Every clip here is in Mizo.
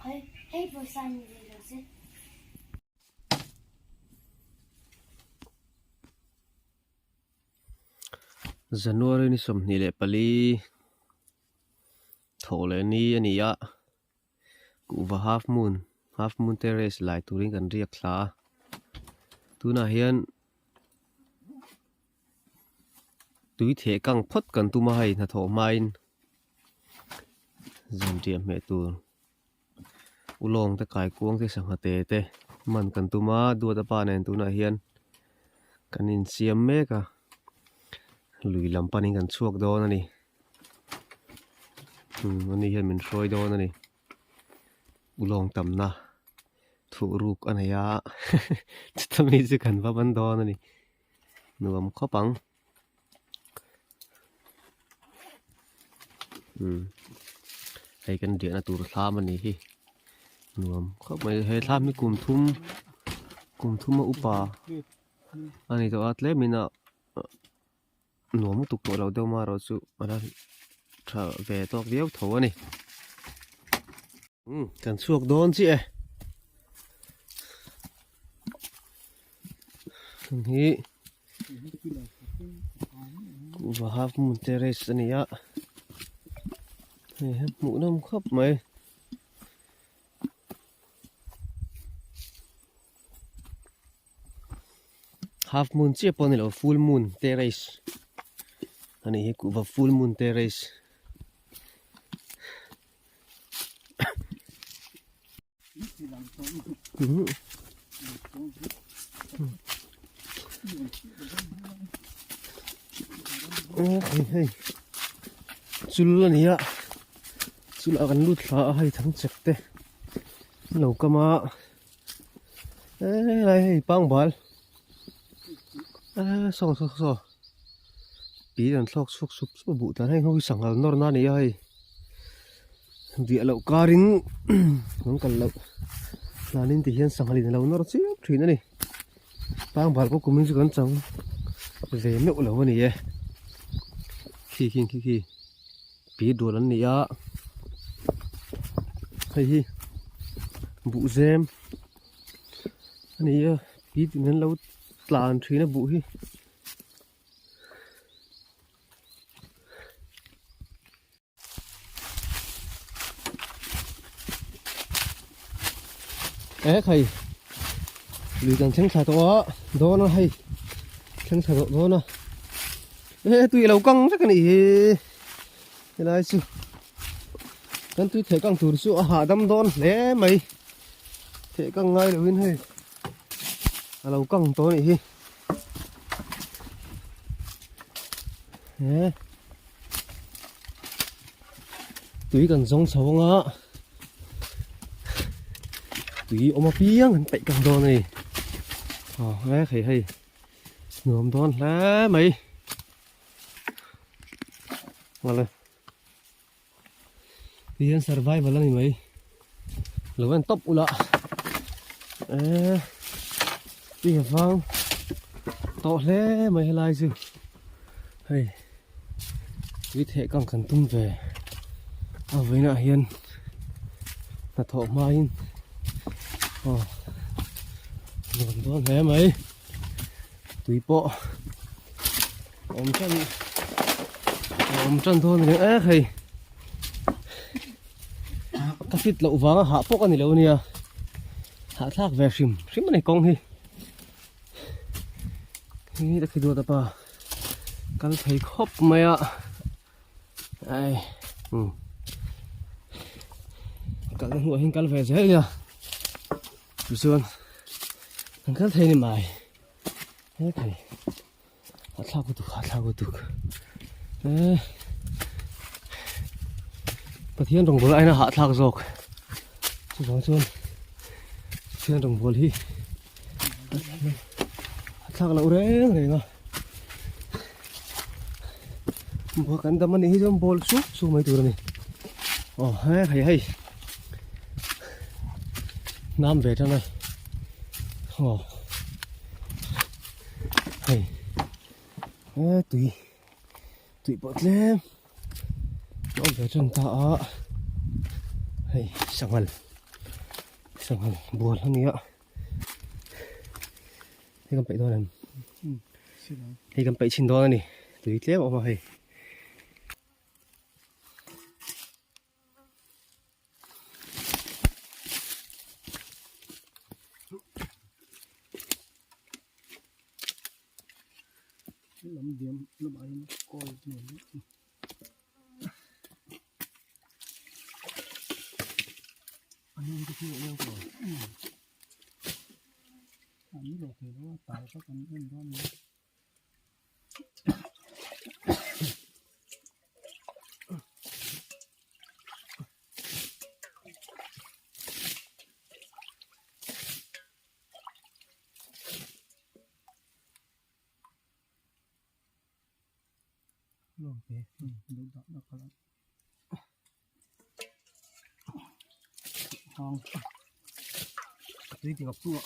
Hei pawisa ni ve lo se. January ni 24 thawh leh ni a ni a, kuhva half moon half moon terrace lai turin kan riak thla a, tunah hian tui theh kang phawt kan tum a hei hnathawh hmain zanriah hmeh tur ulawng te kaikuang te sangha te te hman kan tum a duat a pa nen tunah hian kan insiam mek a lui lam panin kan chhuak dawn a ni umm ani hian min hruai dawn a ni ulawng tamna thuh ruk a nei a chuta mi chu kan va ban dawn a ni nuam khawp ang. Umm hei kan riahna tur thlam a ni hi nuam khawp mai he thlam hi kum thum kum thum a upa a ni tawh a tlemin a nuam lutuk tawh lo deuh marawh chu a la tha ve tawk viau tho a ni umm kan chhuak dawn chiah e. Hi kuhva half moon terrace a ni a hei hi hmuh nawm khawp mai. Half moon chiah pawh a ni lo full moon terrace a nih hi kuhva full moon terrace. Hei chul a ni a chul ah kan lut thla a hei thang chek te an lo kam a helai hei pangbal saw saw saw tui an thlawk chhuak sup sup a buh tan hei ho hi sangha nawr na a ni a hei. Biah loh karin an kal loh hlanin ti hian sangha in a lo nawr chiam thin a ni pangbal pawh kumin chu kan chang ve meuh lo a ni e khi khi khi khi pi dual an ni a hei hi buhzem a ni a pi tin an lo tlan thin a buh hi. Ek hei lui kan thleng thla tawh a dawn a hei thleng thla tawh dawn a e tui a lo kang vek a nih hi helai chu kan tui theh kang tur chu a hahdam dawn hle mai theh kang ngai lo in hei a lo kang tawh a nih hi e. Tui kan zawng chho anga tui awm apiang an peih kang dawn a ni aw he hei hei nuam dawn hle mai ngale ti hian survival a ni mai lo en tawp ula e tui a vang tawh hle mai helai chu hei. Tui theh kang kan tum ve a vawiinah hian hnathawh hmain aw nuam dawn hle mai tui pawh awm tan awm tan dawn reng ek hei ka fit loh vanga hah pawh ka ni lo ania hahthlak ve hrim hrim a ni kawng hi. Hi ta khi duat apa kal thei khawp mai a ai um kal na hnuah hian kal ve zel nia tichuan kan kal thei ni mai he thei a thlak lutuk a thlak lutuk e Pathian rawngbâwl aina hahthlak zawk chuvang chuan Pathian rawngbâwl hi a thlak loh reng reng a bawk kan dam anih hi chuan ball sup sup mai tur a ni aw he hei hei nam ve tan a aw hei he tui tui pawh tlem. Awm ve tan ta a hei sanghal. Sanghal bual a nia. Hei kan peih dawn em? Hei kan peih chhin dawn a ni. Tui tlem a awm a hei. Lam diam lamah hian kawl nen. Tui ti ngap tu a.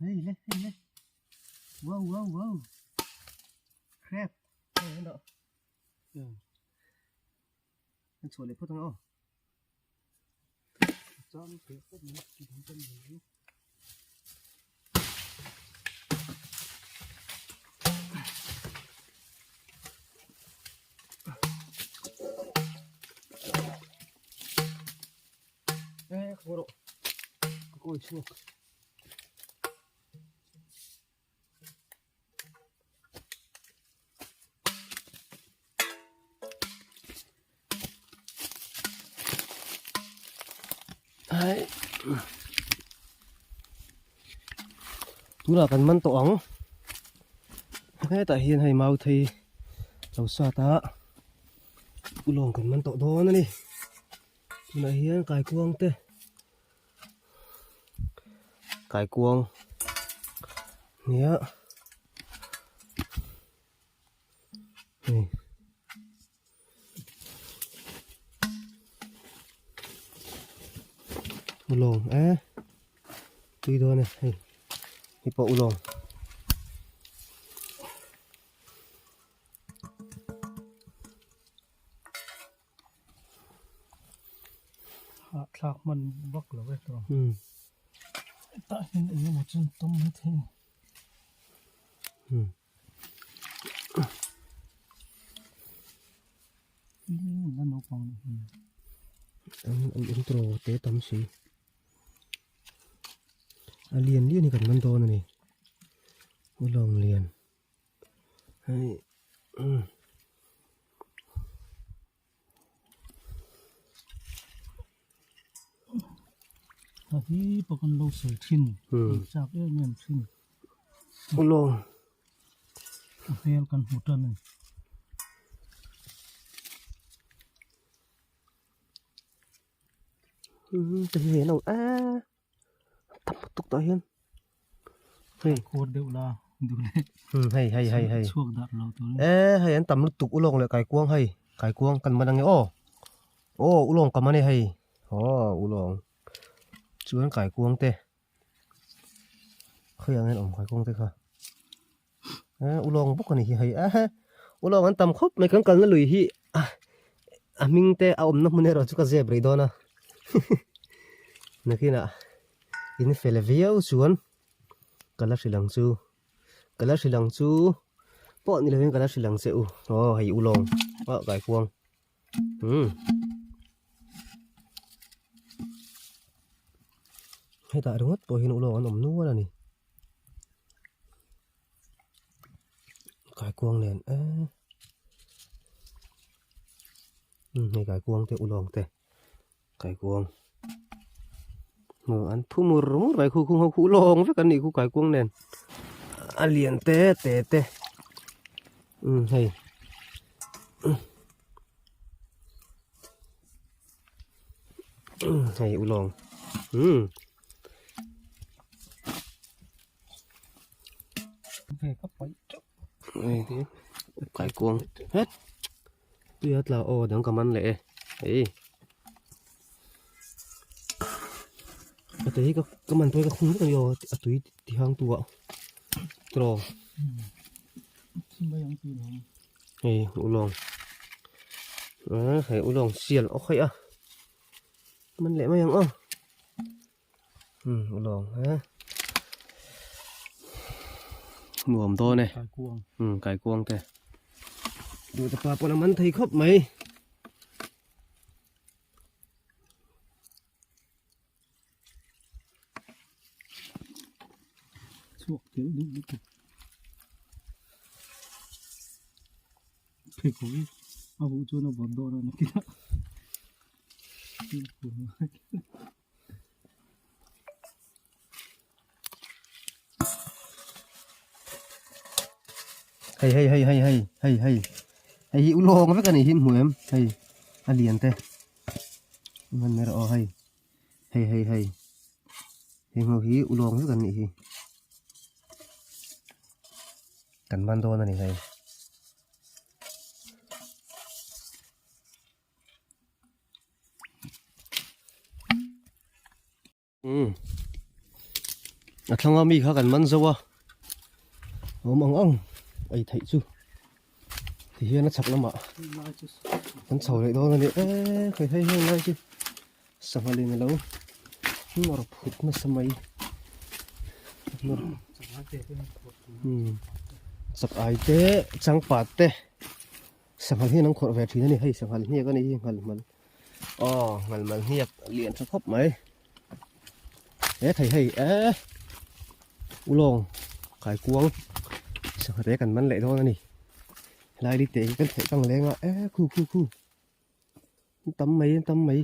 Hei le hei le wow wow wow crab hei an dah an chhuah leh phawt ang aw Eh, ka rawh. Ka kawi chhuak. Ai. Tunah kan man tawh ang. Hetah hian hei mau thei lo sat a. Ulawng kan man tawh dawn a ni. Tunah hian kaikuang te kaikuang nia hei ulawng e tui dawn e hei hei pawh ulawng. Hahthlak hman vak lo e tawng. Hetah hian eng emaw chu an tawm mai thei a ni. Eng naupang nih hi. An an intro te tam si. A lian lian hi kan man dawn a ni. Ulawng lian. Hei umm. A hi pawh kan lo sawi thin chak em em thin ulawng a hmel kan hmu tan a ni. Umm lo a tam lutuk tah hian hei khuar deuh la duh leh hei hei hei hei chhuak darh lo tur e hei an tam lutuk ulawng leh kaikuang hei kaikuang kan man ange aw aw ulawng ka man e hei aw ulawng chuan kaikuang te khawi ang hian awm kaikuang te kha e ulawng bawk ani hi hei e ulawng an tam khawp mai kan kalna lui hi a hming te a awmna hmun erawh chu ka zep rih dawn a nakinah in fel viau chuan ka la hrilh ang chu ka la hrilh ang chu. pawh ni lovin ka la hrilh ang che u aw hei ulawng ah kaikuang umm hetah ringawt pawh hian ulawng an awm nual a ni kaikuang nen eee umm hei kaikuang te ulawng te. Kaikuang hmu an thu mur mur mai khu khu ho khu lawng vek an nih khu kaikuang nen a lian te te te um hei um hei ulawng um kaikuang het Tui a tla aw dang ka man leh e hei a tui hi ka man pawh hi ka khung vek a ni aw a tui ti hang tu ah tiraw hei ulawng hei ulawng sial aw khaih a man leh mai ang aw. Um ulawng he nuam dawn e um kaikuang te duh te pa pawn a man thei khawp mai chhuak tel duh lutuk pheikhawk hi a huh chuan a vawt dawn a nakinah Hei hei hei hei hei hei hei hei hi ulawng vek a nih hi hmu em hei a lian te man mai rawh aw hei hei hei hei heng ho hi ulawng vek an nih hi kan man dawn a ni hei. Umm a thlanga mi kha kan man zo a awm ang ang ei theih chu ti hian a chhak lamah kan chho leh dawn a ni e hei hei heng lai chu sangha lin alo nawr phut nasa mai umm chak ai te changpat te. Sanghal hian an khawrh ve thin a ni hei sanghal hniak a ni hi nghal mal aw nghal mal hniak a lian tha khawp mai he thei hei eh ulawng kaikuang sangha te kan man leh dawn a ni helai li te hi kan theih kang leng a eh khu khu khu tam mai tam mai.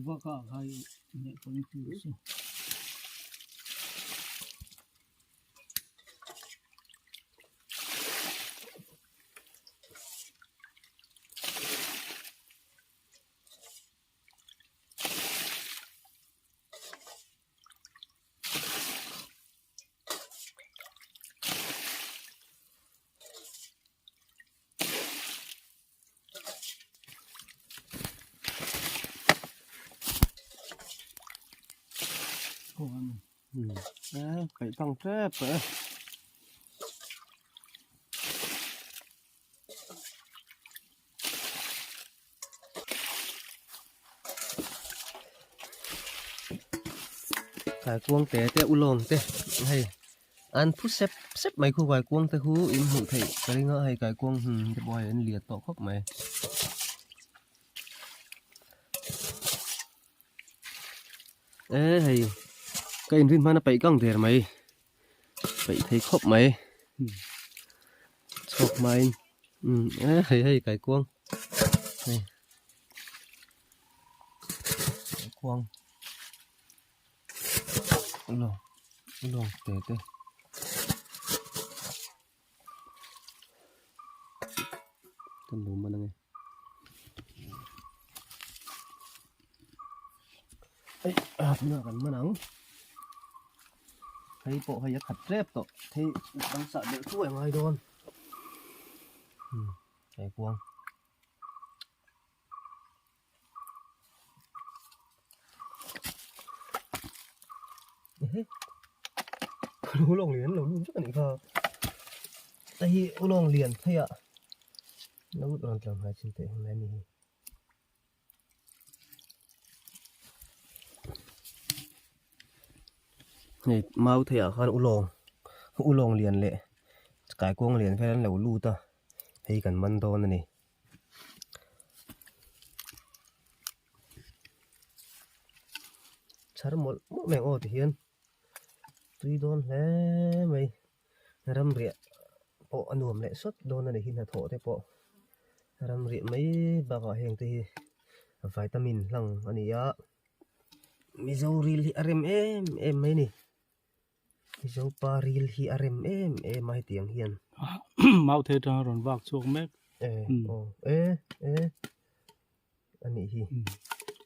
Vaka khai neh pawh in hmu se. Kaih tang tep e. Kaikuang te te ulawng te hei an phu sep sep mai khu kaikuang te khu in hmuh theih ka ring a hei kaikuang hmm te pawh hei an lian tawh khawp mai. E hei ka inrin hman a peih kang der mai peih thei khawp mai chhuak hmain umm e hei hei kaikuang hei kaikuang ulawng ulawng te te. Kan lo man ange. Hei a tunah kan man ang. Hei pawh hei a khat tep tawh. Thei dang sah deuh thuai a ngai dawn. Hei kuang. Ulawng lian lo lut vek a nih kha. Hei hi ulawng lian phei ah lo lut rawn tlang hnai chin teh ang lai a ni hi. Hei mau theiah khan ulawng ulawng lian leh kaikuang lian vel an lo lut a hei kan man dawn a ni. Chhar mawlh mawlh mai ang aw tihian tui dawn hle mai ramriah pawh a nuam leh sawt dawn a ni hi hnathawh te pawh ramriah mai bakah heng te hi vitamin hlang a ni a mizo ril hi a rem em em mai a ni. Mizopa ril hi a rem em em a hetiang hian. Mau thei atanga rawn vak chhuak mek. E aw e e anih hi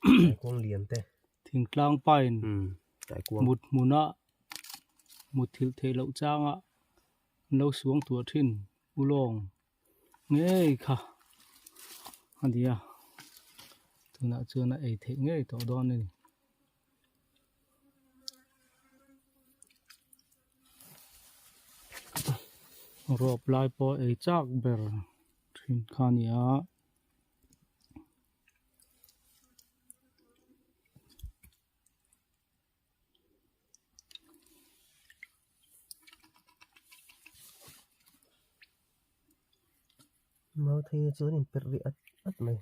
kaikuang lian te. Thingtlang pain mut hmuna mut thilh theih loh changa an lo suang tuah thin ulawng ngei kha a ni a tunah chuan a ei theih ngei tawh dawn a ni. Rawp lai pawh ei chak ber thin kha a ni a. Mau thei ah chuan inperh rih at at mai.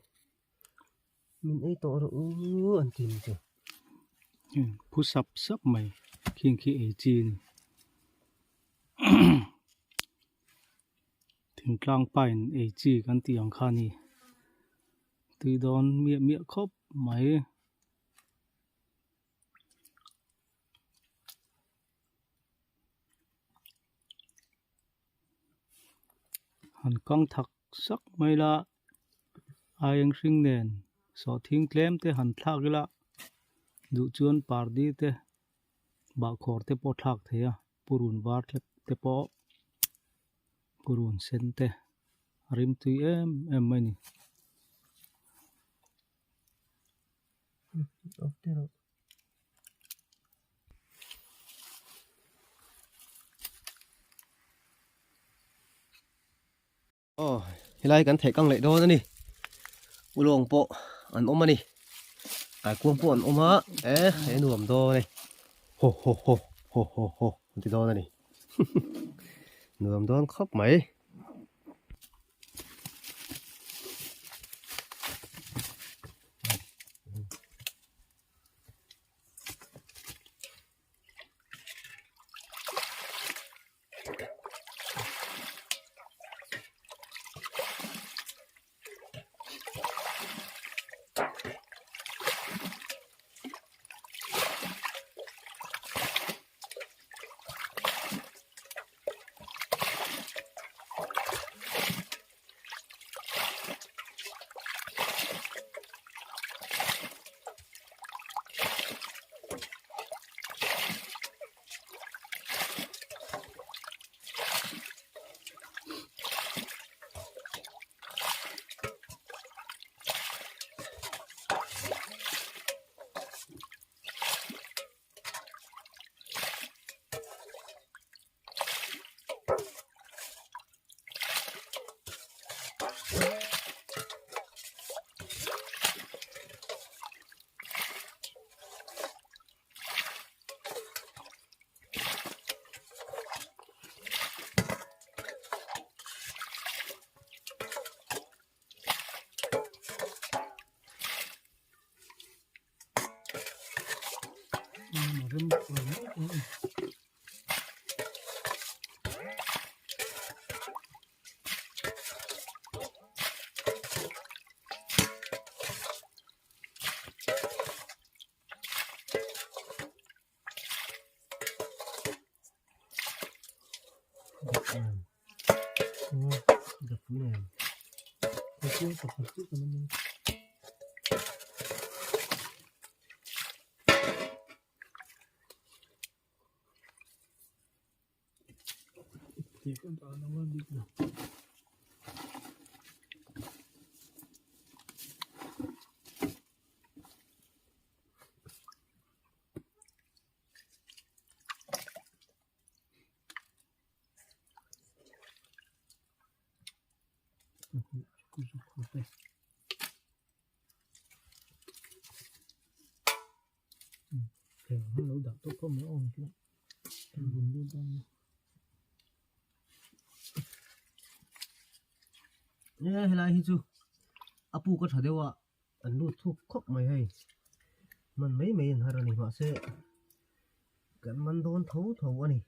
Min ei tawh rawh u an ti ni chu. Phu sap sap mai khing khi ei chi a ni. Thingtlang pain ei chi kan tih ang kha a ni. Tui dawn miah miah khawp mai. Han kang thak sak mai la aieng hring nen sawhthing tlem te han thlak ila duh chuan pardi te bahkhawr te pawh thlak thei a purun var te pawh purun sen te a rim tui em em mai a ni. Aw helai kan theih kang leh dawn a ni ulawng pawh an awm a ni kaikuang pawh an awm a e he nuam dawn e ho ho ho ho ho ho an ti dawn a ni nuam dawn khawp mai. Helai hi chu a puk a tha deuh a an lut thuk khawp mai hei man mai mai an har a ni mahse kan man dawn tho tho a ni.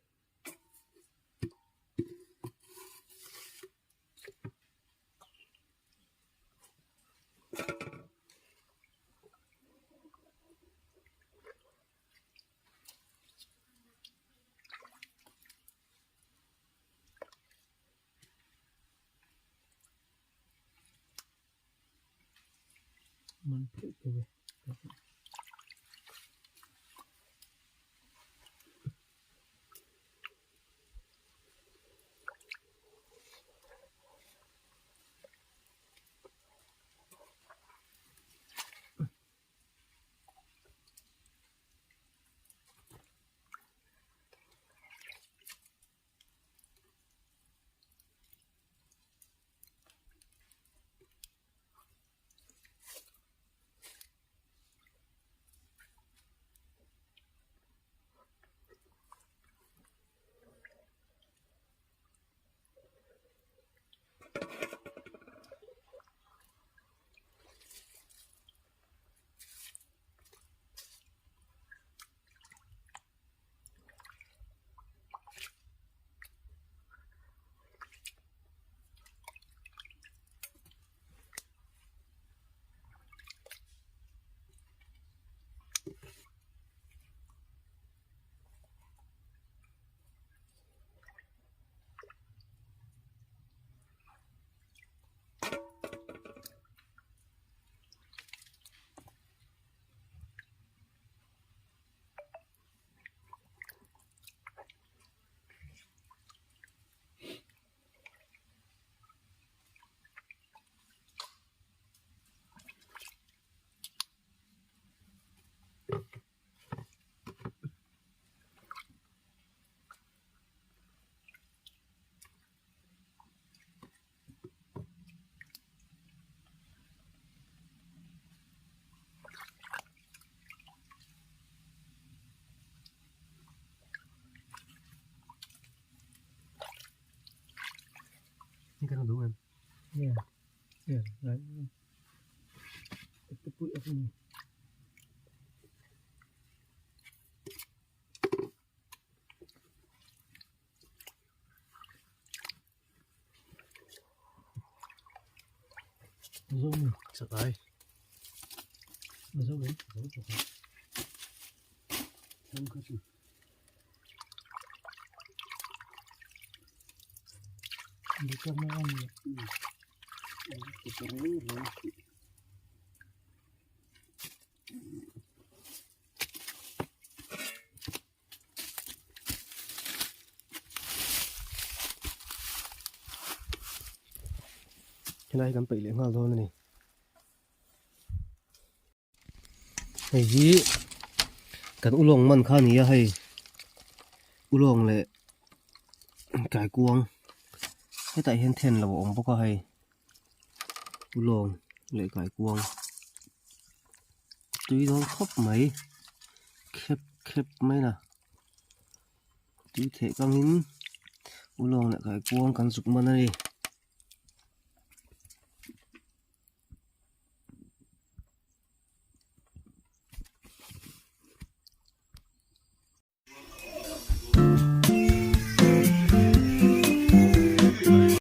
Cái nó đúng em. Yeah. Yeah, right. Sợ ai? Cái này kan peih leh nghal dawn a ni. Hei hi kan ulawng man kha a ni a hei ulawng leh kaikuang hetah hian then lo a awm bawk a hei ulawng leh kaikuang tui dawn khawp mai khep khep mai la tui theh kangin ulawng leh kaikuang kan zuk man a ni.